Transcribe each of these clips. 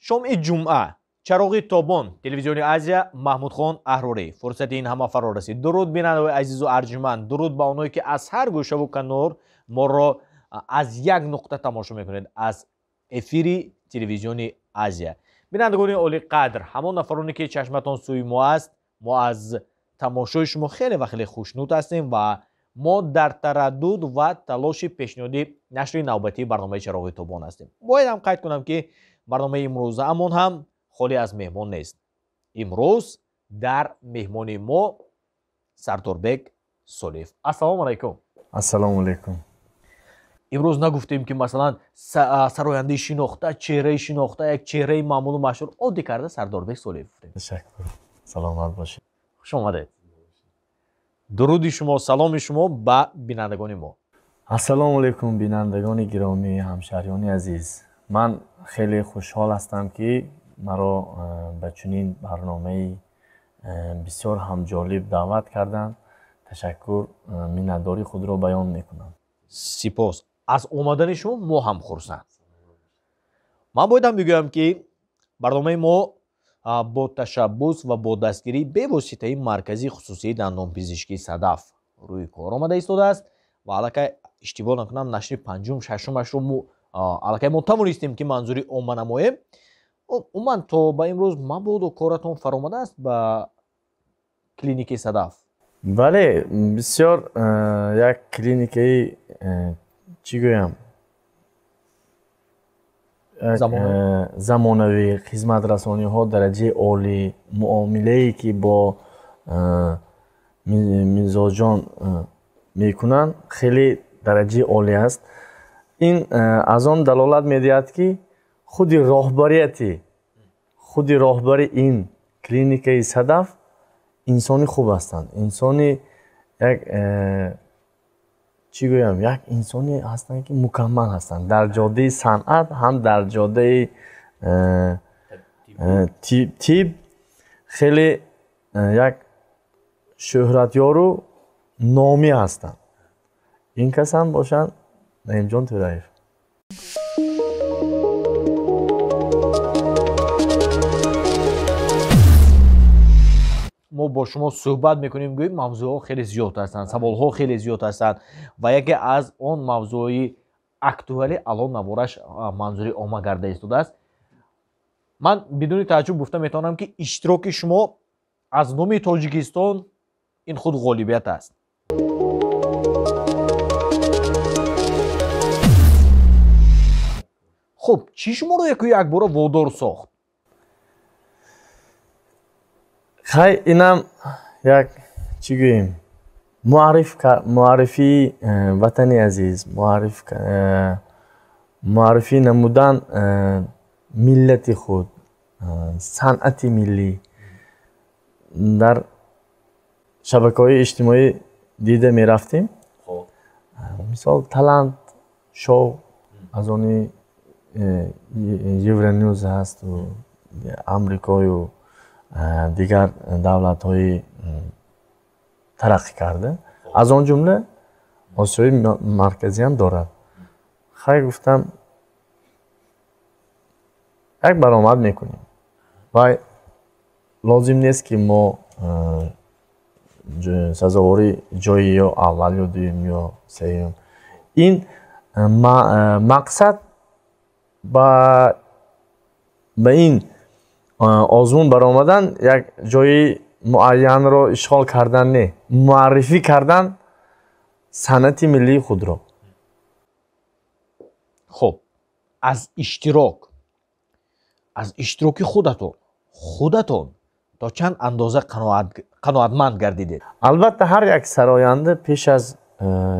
Шоми ҷумъа, чароғи тобон, телевизиони Азия, Маҳмудхон Аҳрорӣ. Фурсати ин ҳама фаро расид. Дуруд, бинандаои азизу арҷуманд, дуруд ба оное, ки аз ҳар гӯшаву канор моро аз як нуқта тамошо мекунед, аз эфири телевизиони Азия. Бинандагони олиқадр, ҳамон нафароне, ки чашматон сӯи мо аст, мо аз тамошои шумо хеле ва хеле хушнуд ҳастем ва мо дар тараддуд ва талоши пешниҳоди нашри навбатии барномаи чароғи тобон ҳастем. Бояд ҳам қайд кунам, ки барномаи имрӯзаамон ҳам холӣ аз меҳмон нест. Имрӯз дар меҳмони мо Сардорбек Солиев. Ассалому алайкум. Ассалому алайкум. Имрӯз нагуфтем, ки масалан сарояндаи шинохта, чеҳраи шинохта, як чеҳраи маъмулу машҳур, оддӣ карда Сардорбек Солиев гуфтем. Ташаккур, саломат бошед. Хуш омадед. Дуруди шумо, саломи шумо ба бинандагони мо. Ассалому алайкум, бинандагони гиромӣ, ҳамшаҳриёни азиз. Ман хеле хушҳол ҳастам, ки маро ба чунин барномаи бисёр ҳам ҷолиб даъват карданд. Ташаккур, миннатдории худро баён мекунам. Сипос. Аз омадани шумо мо ҳам хурсанд. Ман бояд ҳам бигӯям, ки барномаи мо бо ташаббус ва бо дастгирии бевоситаи маркази хусусии дандонпизишкии Садаф рӯи кор омада истодааст ва аллакай, иштибоҳ накунам, нашри панҷум, шашумашро аллакай мо тавонистем, ки манзури омма намоем. Умуман, то ба имрӯз мабодо коратон фаромадааст ба клиникаи Садаф? Бале, бисёр як клиникаи, чӣ гӯям, замонавӣ, хизматрасониҳо дараҷаи олӣ, муомилае, ки бо мизоҷон мекунанд, хеле дараҷаи олӣ аст. Ин аз он далолат медиҳад, ки худи роҳбарияти, худи роҳбари ин клиникаи Садаф инсони хуб ҳастанд, инсони як, чӣ гӯям, як инсоне ҳастанд, ки мукаммал ҳастанд дар ҷодаи санъат, ҳам дар ҷодаи тиб. Хеле як шӯҳратёру номӣ ҳастанд. Ин кас ҳам бошанд Наимҷон Тӯраев. Мо бо шумо суҳбат мекунем, гӯем, мавзӯъҳо хеле зиёд ҳастанд, саволҳо хеле зиёд ҳастанд ва яке аз он мавзӯъҳои актуалӣ алон навораш манзури омма гарда истодааст. Ман бидуни тааҷҷуб гуфта метавонам, ки иштироки шумо аз номи Тоҷикистон ин худ ғолибият аст. Хуб, чӣ шуморо яку якбора водор сохт? Хай, инам як, чӣ гӯем, муаррифии ватани азиз, муаррифӣ намудан миллати худ, санъати миллӣ. Дар шабакаҳои иҷтимоӣ дида мерафтем, мисол, талант шоу аз они Евронюз ҳасту Амрикою дигар давлатҳои тараққӣ карда, аз он ҷумла Осиёи Марказиам дорад. Хай, гуфтам, як баромад мекунем ва лозим нест, ки мо сазовори ҷои ё аввал, ё дуюм, ё сеюм. Ин мақсад ба ин озмун баромадан як ҷои муайянро ишғол кардан не, муаррифӣ кардан санъати миллии худро. Хуб, аз иштироки худатон то чанд андоза қаноатманд гардидед? Албатта, ҳар як сароянда пеш аз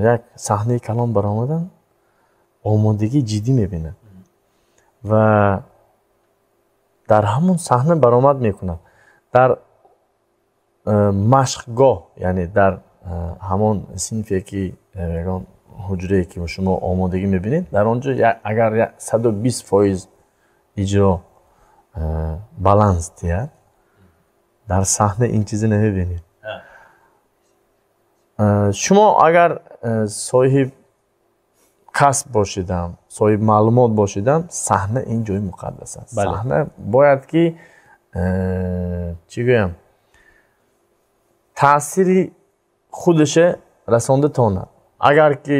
як саҳнаи калон баромадан омодагии ҷиддӣ мебинад ва дар ҳамон саҳна баромад мекунад. Дар машқгоҳ, яъне дар ҳамон синфе, ки ягон ҳуҷрае, ки шумо омодагӣ мебинед, дар он ҷо агар 120% иҷро баланс диҳад, дар саҳна ин чизе намебинед. Шумо агар соҳиб касб бошидам, соҳиби маълумот бошидам, саҳна ин ҷои муқаддас аст. Саҳна бояд ки чӣ гӯям, таъсири худаша расонда тонад. Агар ки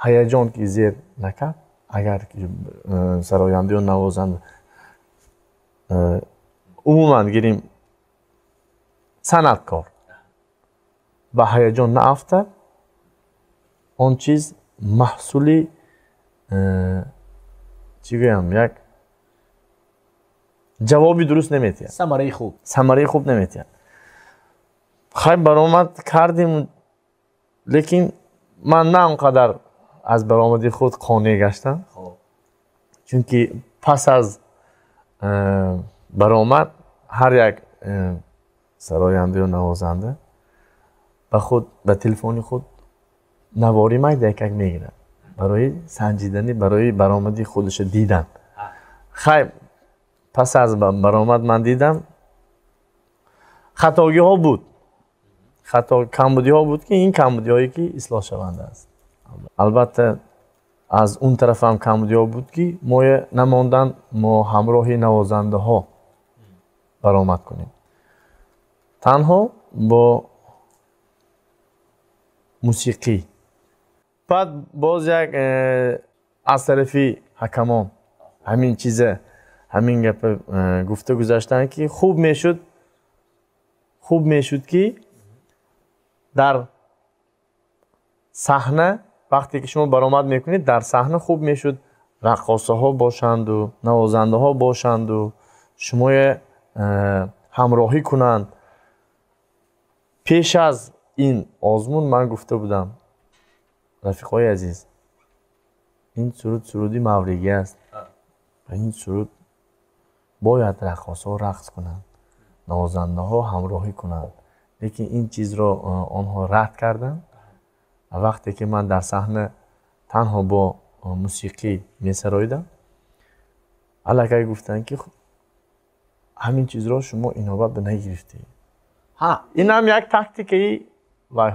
ҳаяҷон ки зер накард, агар ки сароянда ё навозанда, умуман гирим, санъаткор ба ҳаяҷон наафтад, он чиз маҳсули чӣ гӯям, як ҷавоби дуруст наметиҳад, самараи хуб, самараи хуб наметиҳад. Хай, баромад кардем, лекин ман на он қадар аз баромади худ қонеъ гаштам, чунки пас аз баромад ҳар як сароянда ё навозанда ба худ, ба телефони худ навори майда якак мегирад барои санҷидани, барои баромади худаша дидан. Хай, пас аз баромад ман дидам, хатогиҳо буд, хато, камбудиҳо буд, ки ин камбудиҳое ки ислоҳшаванда аст. Албатта, аз он тарафам камбудиҳо буд, ки моя намондан мо ҳамроҳи навозандаҳо баромад кунем, танҳо бо мусиқӣ. Баъд боз як аз тарафи ҳакамон ҳамин чиза, ҳамин гапа гуфта гузаштанд, ки хуб мешуд, ки дар саҳна, вақте ки шумо баромад мекунед, дар саҳна хуб мешуд раққосаҳо бошанду навозандаҳо бошанду шумоя ҳамроҳӣ кунанд. Пеш аз ин озмун ман гуфта будам: рафиқои азиз, ин суруд суруди мавригӣ аст ва ин суруд бояд раққосҳо рақс кунанд, навозандаҳо ҳамроҳӣ кунанд. Лекин ин чизро онҳо рад карданд. Вақте ки ман дар саҳна танҳо бо мусиқӣ месароидам, аллакай гуфтанд, ки ҳамин чизро шумо инобат ба нагирифтед. Инам як тактикаи вай.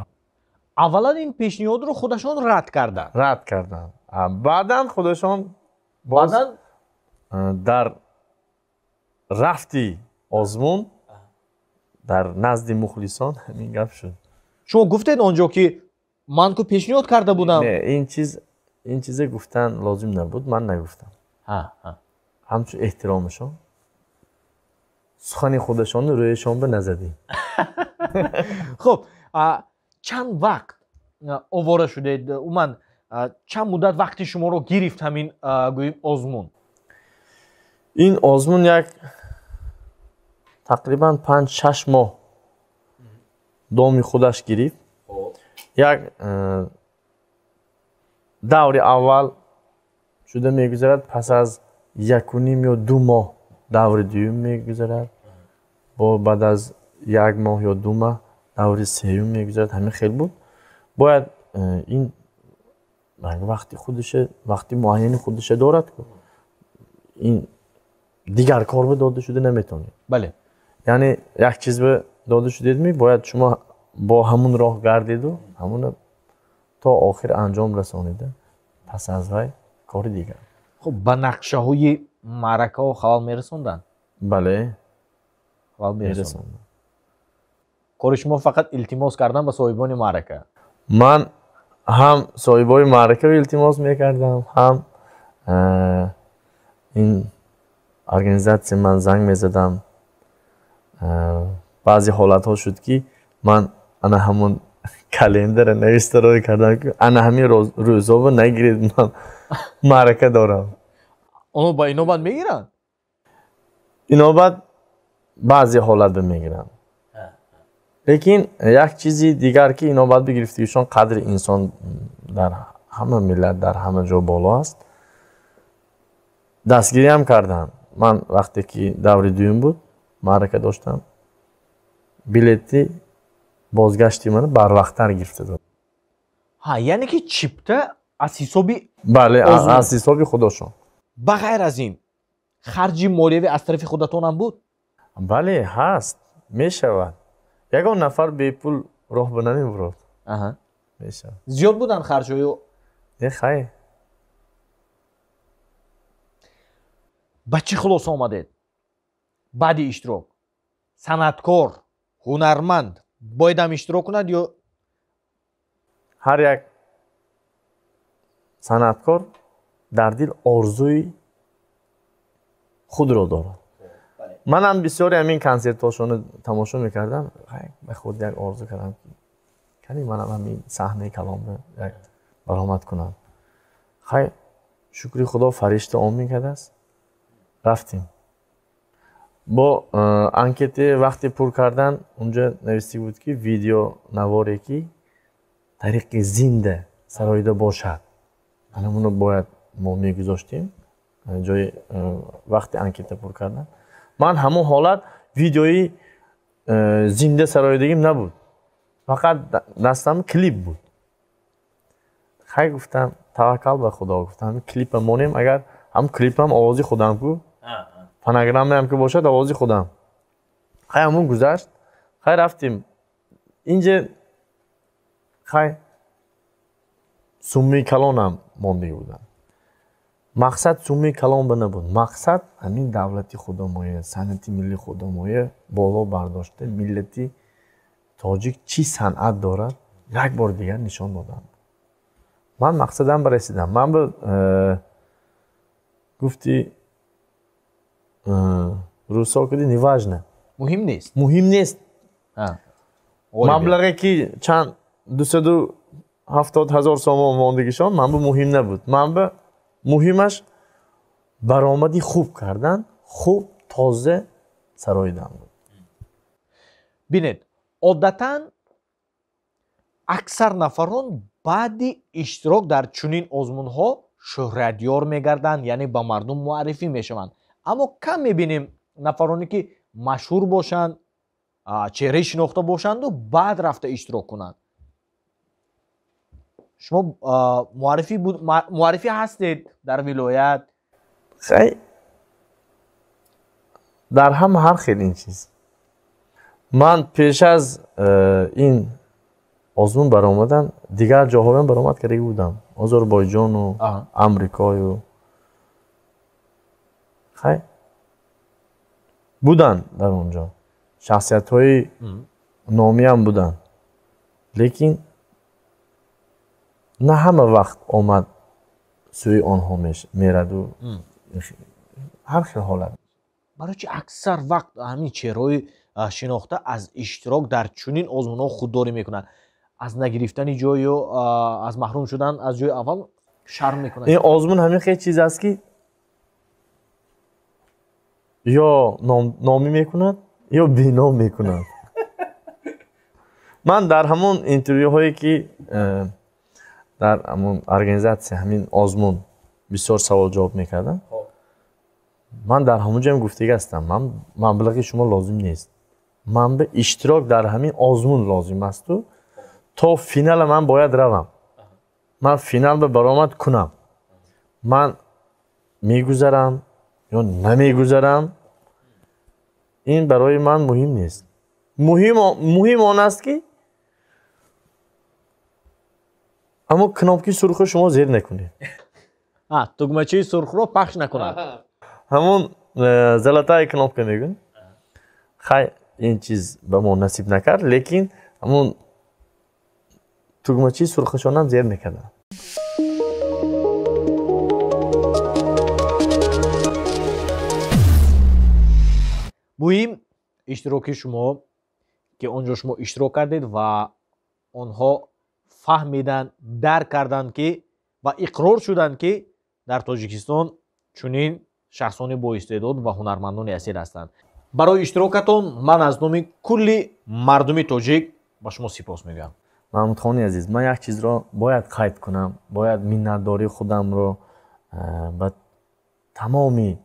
Аввалан ин пешниҳодро худашон рад карданд. Рад карданд, баъдан худашон боз дар рафти озмун дар назди мухлисон ҳамин гап шуд. Шумо гуфтед он ҷо, ки ман ку пешниҳод карда будам? Не, ин чизе гуфтан лозим набуд, ман нагуфтам. Ҳамчун эҳтиромашон сухани худашонро рӯяшон ба назадем. Хуб, чанд вақт овора шудед? Умуман, чанд муддат вақти шуморо гирифт ҳамин, гӯем, озмун? Ин озмун як тақрибан 5-6 моҳ доми худаш гирифт. Як даври аввал шуда мегузарад, пас аз 1.5 ё 2 моҳ даври дуюм мегузарад, бо баъд аз як моҳ ё 2 моҳ даври сеюм мегузарад. Ҳамин хел буд. Бояд ин вақти худаше, вақти муайяни худаше дорад. Ин дигар кор ба дода шуда наметавонед. Яъне як чиз ба дода шудедми, бояд шумо бо ҳамун роҳ гардиду ҳамуна то охир анҷом расонида, пас аз вай кори дигар. Хуб, ба нақшаҳои маъракаҳо халал мерасонданд? Бале. Халал мерасонданд. Кори шумо фақат илтимос кардан ба соҳибони маърака? Ман ҳам соҳибои маъракаро илтимос мекардам, ҳам ин организатсия ман занг мезадам. Баъзе ҳолатҳо шуд, ки ман ана ҳамон календара нависта рой кардам, ки ана ҳамин рӯзҳоро нагиред, ман маърака дорам. Оно ба инобат мегиранд? Инобат баъзе ҳолат ба мегиранд, лекин як чизи дигар, ки инобат бигирифтагишон, қадри инсон дар ҳама миллат, дар ҳама ҷо боло аст. Дастгириам карданд. Ман вақте ки даври дуюм буд, маърака доштам, билети бозгашти мана барвақттар гирифта дод. Ҳа, яъне ки чипта аз ҳисоби Бале, аз ҳисоби худошон. Ба ғайр аз ин, харҷи молиявӣ аз тарафи худатонам буд? Бале, ҳаст, мешавад. Ягон нафар бепул роҳ ба намебурод. Мешавад. Зиёд буданд харҷҳою? Не, хай. Ба чӣ хулоса омадед баъди иштирок? Санъаткор, ҳунарманд бояд ҳам иштирок кунад ё? Ҳар як санъаткор дар дил орзуи худро дорад. Манам бисёре ҳамин консертҳошонро тамошо мекардам, ба худ як орзу кардам, ки кани манам ҳамин саҳнаи калонро як баромад кунам. Хай, шукри Худо, фаришта омин кардааст, рафтем. Бо анкете вақте пур кардан, унҷа нависти буд, ки видео наворе, ки тариқи зинда сароида бошад, ҳамонро бояд мо мегузоштем ҷои вақти анкета пур кардан. Ман ҳамон ҳолат видеои зинда сароидагим набуд, фақат дастам клип буд. Хай, гуфтам, таваккал ба Худо, гуфтам, клипа монем, агар ҳам клипам овози худам ку, фонограммаам ки бошад, овози худам. Хай, ҳамон гузашт. Хай, рафтем инҷа. Хай, суммаи калонам мондагӣ будам. Мақсад суммаи калон ба набуд, мақсад ҳамин давлати худомоя, санъати милли худомоя боло бардошта, миллати тоҷик чӣ санъат дорад, як бори дигар нишон додам. Ман мақсадам барасидам. Ман ба гуфти русо куди, неважно. Муҳим нест. Муҳим нест маблағе, ки чанд 270 000 сомон мондагишон, ман ба муҳим набуд. Ман ба муҳимаш баромади хуб кардан, хуб тоза сароидан буд. Бинед, одатан аксар нафарон баъди иштирок дар чунин озмунҳо шӯҳратёр мегарданд, яъне ба мардум муаррифӣ мешаванд. Аммо кам мебинем нафароне, ки машҳур бошанд, чеҳраи шинохта бошанду баъд рафта иштирок кунанд. Шумо муаррифӣ ҳастед дар вилоят. Хай, дар ҳама ҳар хел ин чиз. Ман пеш аз ин озмун баромадан дигар ҷоҳоям баромад кардаги будам, Озарбойҷону Амрикою. Хай, буданд дар он ҷо шахсиятҳои номиам буданд, лекин на ҳама вақт омад сӯи онҳо мераду ҳар хел ҳолат. Барои чи аксар вақт ҳамин чеҳраҳои шинохта аз иштирок дар чунин озмунҳо худдорӣ мекунанд? Аз нагирифтани ҷой ё аз маҳрум шудан аз ҷои аввал шарм мекунанд? Ин озмун ҳамин хел чиз аст, ки ё номӣ мекунад, ё беном мекунад. Ман дар ҳамон интервюҳое, ки дар ҳамон организатсия ҳамин озмун бисёр савол ҷавоб мекардам, ман дар ҳамон ҷоям гуфтага ҳастам: ман маблағи шумо лозим нест, ман ба иштирок дар ҳамин озмун лозим асту то финала ман бояд равам, ман финал ба баромад кунам. Ман мегузарам ё намегузарам, ин барои ман муҳим нест. Муҳим он аст, ки аммо кнопки сурхро шумо зер накунед. Тугмачаи сурхро пахш накунад. Ҳамон золотая кнопка мегӯн. Хай, ин чиз ба мо насиб накард, лекин ҳамон тугмачаи сурхашонам зер мекардам. Муҳим иштироки шумо, ки он ҷо шумо иштирок кардед ва онҳо фаҳмиданд, дарк карданд, ки ва иқрор шуданд, ки дар Тоҷикистон чунин шахсони боистеъдод ва ҳунармандони асил ҳастанд. Барои иштирокатон ман аз номи кулли мардуми тоҷик ба шумо сипос мегӯям. Маҳмудхони азиз, ман як чизро бояд қайд кунам, бояд миннатдории худамро ба тамоми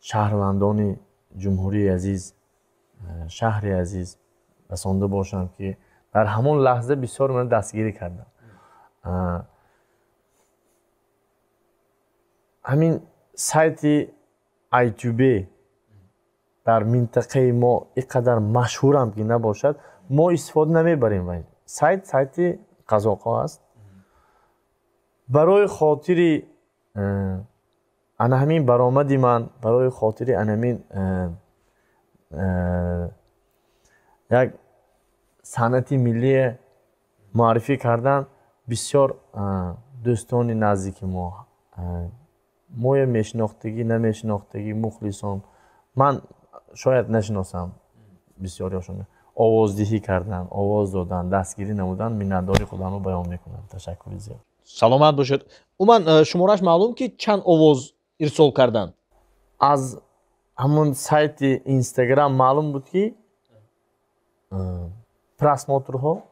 шаҳрвандони ҷумҳурии азиз, шаҳри азиз расонда бошам, ки дар ҳамон лаҳза бисёр ман дастгирӣ кардам. Ҳамин сайти Айтюбе дар минтақаи мо ин қадар машҳурам ки набошад, мо истифода намебарем. Вай сайт сайти қазоқҳо аст. Барои хотири Ана ҳамин баромади ман барои хотири ана ҳамин як санъати миллие муаррифӣ кардан бисёр дӯстони наздики мо, моя мешинохтагӣ, намешинохтагӣ, мухлисон, ман шояд нашиносам бисёриҳошон, овоздиҳӣ кардан, овоз додан, дастгирӣ намудан, миннатдори худамро баён мекунам. Ташаккури зиёд. Саломат бошед. Умуман шумораш маълум ки чанд овоз ирсол карданд? Аз ҳамон сайти Инстаграм маълум буд ки просмотрҳо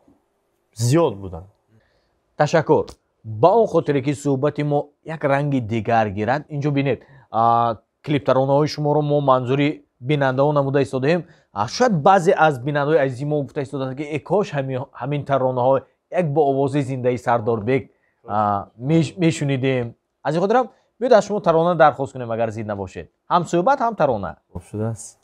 зиёд буданд. Ташаккур. Ба он хотире ки суҳбати мо як ранги дигар гирад, инҷо бинед, клиптаронаҳои шуморо мо манзури бинандаҳо намуда истодаем. Шояд баъзе аз бинандаҳои азизи мо гуфта истодаанд ки э кош ҳамин таронаҳо як бо овози зиндаи Сардорбек мешунидем. Аз ин хотирам биёед аз шумо тарона дархост кунем, агар зид набошед. Ҳам суҳбат, ҳам тарона. Хуб шудааст.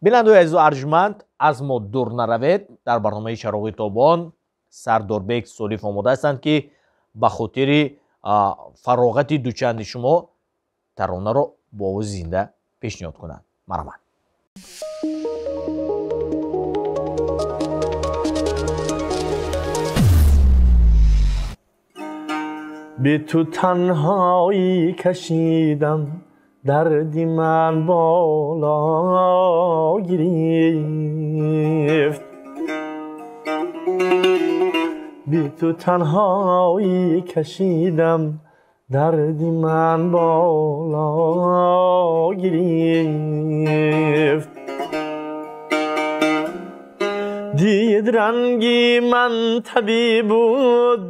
Бинандаҳои азизу арҷманд, аз мо дур наравед. Дар барномаи Чароғи Тобон Сардорбек Солиев омода ҳастанд ки ба хотири фароғати дучанди шумо таронаро бо овози зинда пешниҳод кунанд. Марҳамат. Бе ту танҳоӣ кашидам, дарди ман боло гирифт. Бе ту танҳоӣ кашидам, дарди ман боло гирифт. Дид ранги ман табибу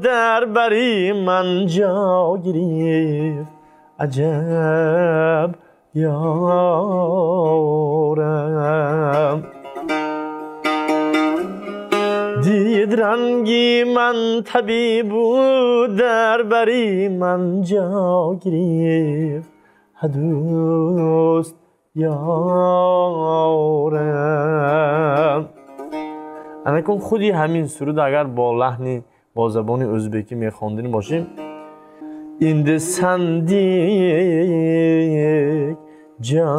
дар бари ман ҷо гирифт. Аҷаб ёрам. Дид ранги ман табибу дар бари ман ҷо гирифт. Ҳадӯст ёрам. Анакун худи ҳамин суруд агар бо лаҳни бо забони ӯзбекӣ мехондин бошем, инди сандик ҷонай,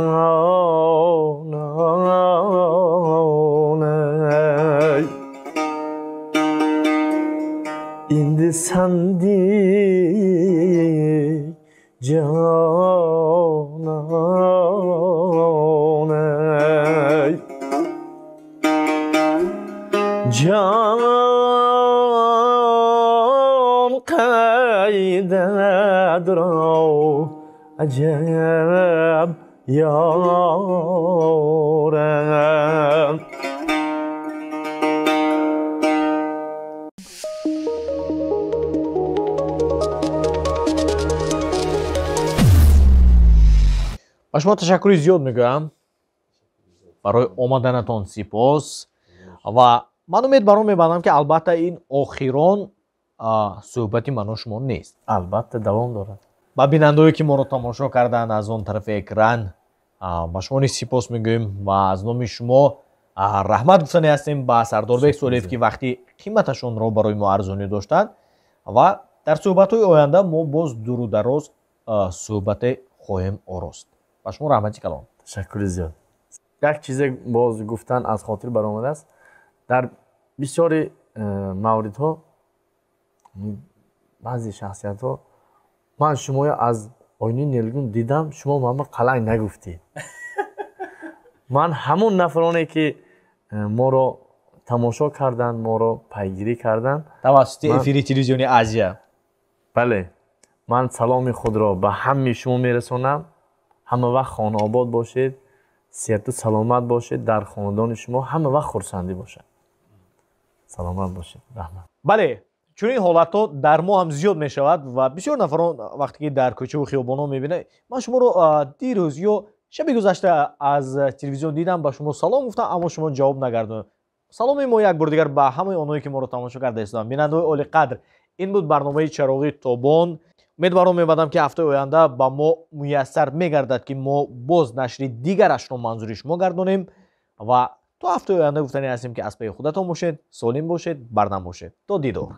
инди сандик ҷонай, ҷон qaydadir аҷаб ёрам. Ба шумо ташаккури зиёд мегӯям барои омаданатон, сипос. Ва ман умед бар он мебандам ки албатта ин охирон суҳбати ману шумо нест. Албатта давом дорад. Ба бинандаое ки моро тамошо карданд аз он тарафи экран, ба шумо низ сипос мегӯем ва аз номи шумо раҳмат гуфтане ҳастем ба Сардорбек Солиев ки вақти қиматашонро барои мо арзонӣ доштанд ва дар суҳбатҳои оянда мо боз дуру дароз суҳбате хоҳем орост. Ба шумо раҳмати калон. Ташаккури зиёд. Як чизе боз гуфтан аз хотир баромадааст. Дар бисёри мавридҳо баъзе шахсиятҳо ман шуморо аз оинаи нелгун дидам, шумо ман қаланг нагуфтед. Ман ҳамон нафароне ки моро тамошо карданд, моро пайгирӣ карданд тавассути эфири телевизиони Азия. Бале, ман саломи худро ба ҳамаи шумо мерасонам. Ҳама вақт хонаобод бошед, сиҳату саломат бошед, дар хонадони шумо ҳама вақт хурсандӣ бошад. Саломат бошед. Раҳмат. Бале, чунин ҳолатҳо дар мо ҳам зиёд мешавад ва бисёр нафарон вақте ки дар кӯчаву хиёбонҳо мебинанд, ман шуморо дирӯз ё шаби гузашта аз телевизион дидам, ба шумо салом гуфтам, аммо шумо ҷавоб нагардонед. Саломи мо як бор дигар ба ҳамаи онҳое ки моро тамошо карда истоданд. Бинандаҳои олиқадр, ин буд барномаи Чароғи Тобон. Умедворон мебандам ки ҳафтаи оянда ба мо муяссар мегардад ки мо боз нашри дигарашро манзури шумо гардонем ва то ҳафтаи оянда гуфтанӣ ҳастем ки аз пайи худатон бошед, солим бошед, бардам бошед. То дидор.